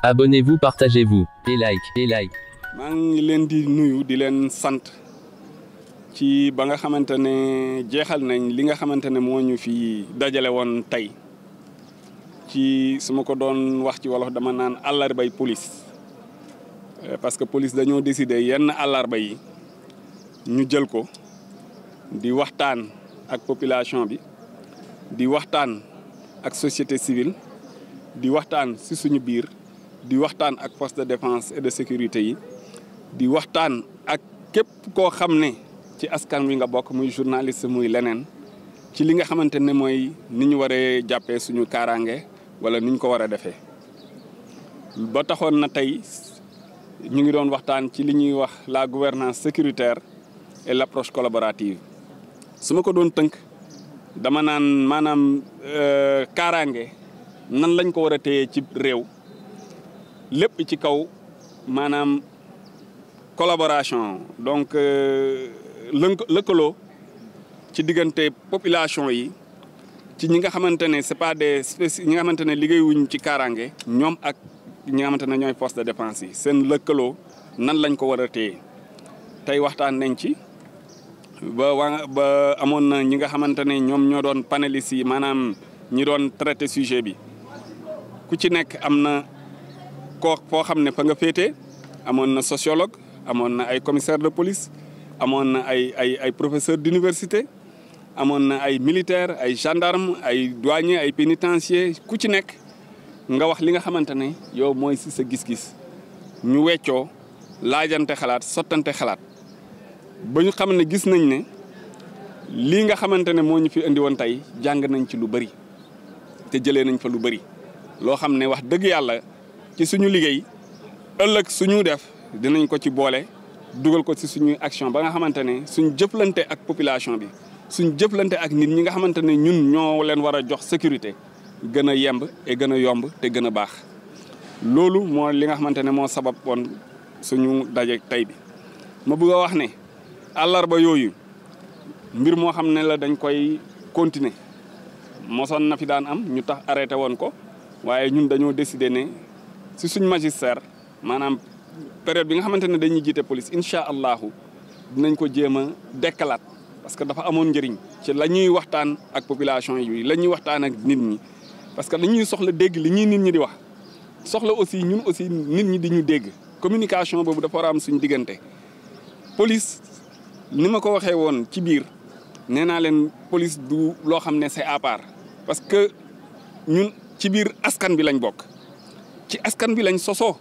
Abonnez-vous, partagez-vous, et like. maa ngi leen di nuyu di leen sant ci ba nga xamante ne jeexal nañ li nga xamante ne moo ñu fi dajale woon tey ci su ma ko doon wax ci wolof dama naan àllarbay police parce que police dañoo décider yenn àllarba yi ñu jël ko di waxtaan ak population bi di waxtaan ak société civile di waxtaan ci suñu biir di waxtaan ak force de défense et de sécurité yi di waxtaan ak képp koo xam ne ci askan wi nga bokk muy journaliste muy leneen ci li nga xamante ne mooy ni ñu waree jàppee suñu kaaraange wala ni ñu ko war a defee ba taxoon na tey ñu ngi doon waxtaan ci li ñuy wax la gouvernance sécuritaire et l'approche collaborative su ma ko doon tënk dama naan maanaam kaaraange nan lañ ko war a téye ci réew lépp ci kaw maanaam collaboration donc lëkkaloo ci diggante population yi ci ñi nga xamante ne c'est pas des ñi nga xamante ne liggéeyuñ ci kaaraange ñoom ak ñi nga xamante ne ñooy force de défense yi seen lëkkaloo nan lañ ko war a téye tey waxtaan nañ ci ba amoon na ñi nga xamante ne ñoom ñoo doon panélistes yi maanaam ñi doon traité sujet bi ku ci nekk am na koo foo xam ne fa nga féete amoon na sociologue amoon na ay commissaire de police amoon na ay professeur d'université amoon na ay militaire ay gendarme ay douanier ay pénitencier ku ci nekk nga wax li nga xamante ne yow mooy si sa gis-gis ñu weccoo laajante xalaat sottante xalaat ba ñu xam ne gis nañ ne lii nga xamante ne moo ñu fi indi woon tey jàng nañ ci lu bari te jëlee nañ fa lu bari loo xam ne wax dëgg yàlla ci suñu liggéey ëllëg suñu def dinañ ko ci boole dugal ko ci suñuy action ba nga xamante ne suñ jëflante ak population bi suñ jëflante ak nit ñi nga xamante ne ñun ñoo leen war a jox sécurité gën a yemb et gën a yomb te gën a baax loolu moo li nga xamante ne moo sabab woon suñu daje tey bi ma bëgg a wax ne àllarba yooyu mbir moo xam ne la dañ koy continuer mosoon na fi daan am ñu tax arrêté woon ko waaye ñun dañoo décider ne si suñ magistère maanaam période bi nga xamante ne dañuy jiite police incha allahu dinañ ko jéem a dekkalaat parce que dafa amoon njëriñ ci la ñuy waxtaan ak population yi la ñuy waxtaan ak nit ñi parce que dañuy soxla dégg li ñuy nit ñi di wax soxla aussi ñun aussi nit ñi di ñu dégg communication boobu dafa war a am suñ diggante police ni ma ko waxee woon ci biir nee naa leen police du loo xam ne c'est à part parce que ñun ci biir askan bi lañ bokk ci askan bi lañ sosoo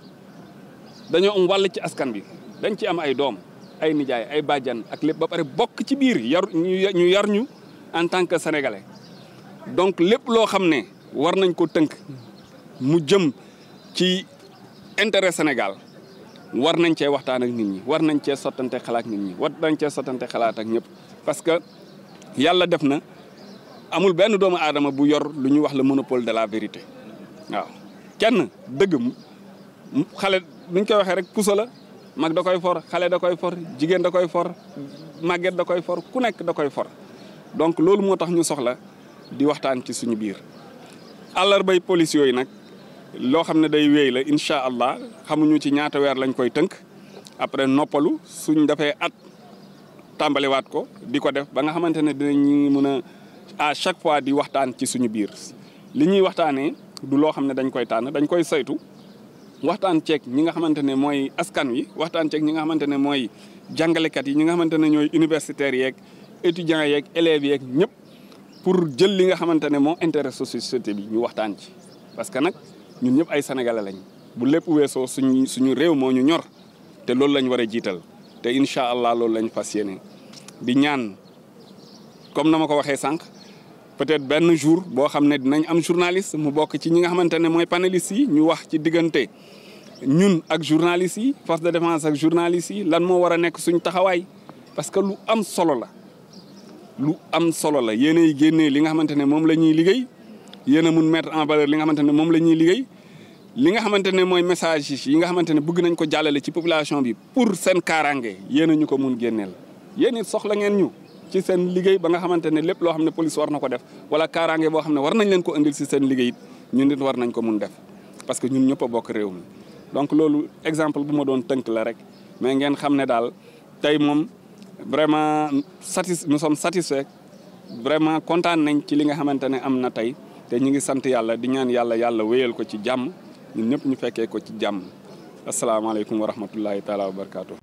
dañoo am wàll ci askan bi dañ ci am ay doom ay nijaay ay bàjjan ak lépp ba pare bokk ci biir ñu yar ñu en tant que sénégalais donc lépp loo xam ne war nañ ko tënk mu jëm ci intérêt Sénégal war nañ cee waxtaan ak nit ñi war nañ cee sottante xalaat nit ñi war nañ cee sottante xalaat ak ñëpp parce que yàlla def na amul benn doomu aadama bu yor lu ñuy wax le monopole de la vérité waaw kenn dëgg xale ni ñu koy waxee rek puso la mag da koy for xale da koy for jigéen da koy for màgget da koy for ku nekk da koy for donc loolu moo tax ñu soxla di waxtaan ci suñu biir àllarbay police yooyu nag loo xam ne day wéy la incha allah xamuñu ci ñaata weer lañ koy tënk après noppalu suñ dafay at tàmbaliwaat ko di ko def ba nga xamante ne dinañ mën a chaque fois di waxtaan ci suñu biir li ñuy waxtaanee du loo xam ne dañ koy tànn dañ koy saytu waxtaan ceeg ñi nga xamante ne mooy askan wi waxtaan ceeg ñi nga xamante ne mooy jàngalekat yi ñi nga xamante ne ñooy universitaires yeeg étudiants yeeg élèves yeeg ñëpp pour jël li nga xamante ne moo intérêt société bi ñu waxtaan ci. parce que nag ñun ñëpp ay sénégalais lañ bu lépp weesoo suñu réew moo ñu ñor te loolu lañ war a jiital te incha allah loolu lañ fas yéene di ñaan comme na ma ko waxee sànq. peut-être benn jour boo xam ne dinañ am journaliste mu bokk ci ñi nga xamante ne mooy panélistes yi ñu wax ci diggante ñun ak journalistes yi force de défense ak journalistes yi lan moo war a nekk suñ taxawaay parce que lu am solo la yéenay génnee li nga xamante ne moom la ñuy liggéey yéen a mun mettre en valeur li nga xamante ne moom la ñuy liggéey li nga xamante ne mooy message yi nga xamante ne bëgg nañ ko jàllale ci population bi pour seen kaaraange yéen a ñu ko mun génneel yéen it soxla ngeen ñu ci seen liggéey ba nga xamante ne lépp loo xam ne police war na ko def wala kaaraange boo xam ne war nañ leen ko indil si seen liggéey it ñun nit war nañ ko mun def parce que ñun ñëpp a bokk réew mi donc loolu exemple bu ma doon tënk la rek mais ngeen xam ne daal tey moom vraiment nous sommes satisfaits vraiment kontaan nañ ci li nga xamante ne am na tey te ñu ngi sant yàlla di ñaan yàlla wéyal ko ci jàmm ñun ñëpp ñu fekkee ko ci jàmm asalaamaaleykum wa rahmatullahi taala wa barakaatu.